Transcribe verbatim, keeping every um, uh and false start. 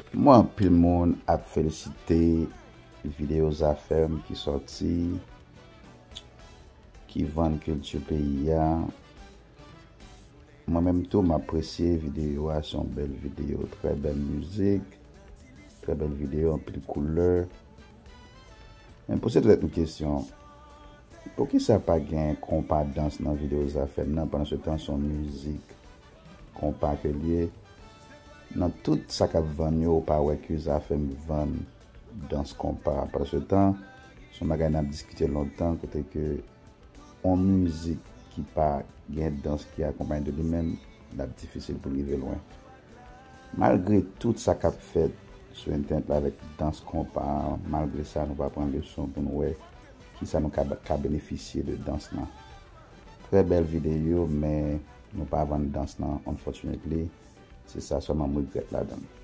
Mwen anpil moun ap felisite videyo Zafèm ki sòti, ki vann kilti peyi a. Mwen menm tou, m apresye videyo a, se yon bèl videyo, trè bèl mizik, trè bèl videyo, anpil koulè. Men poze tèt nou kesyon, poukisa pa gen konpa dans nan videyo Zafèm nan, pandan se tan se yon mizik konpa ke l ye? Nan tout sa k ap vann yo, ou pa wè ke Zafèm vann dans konpa. Pandan se tan, se yon bagay n ap diskite lontan, kote ke yon mizik ki pa gen dans ki akonpaye de li menm, l ap difisil pou l rive lwen. Malgre tout sa k ap fèt sou entènèt la avèk dans konpa, malgre sa, nou pa pran leson pou nou wè kisa nou ka, ka benefisye de dans lan. Trè bèl videyo, men nou pa vann dans lan, unfortunately. Se sa sèlman m regrèt ladan l.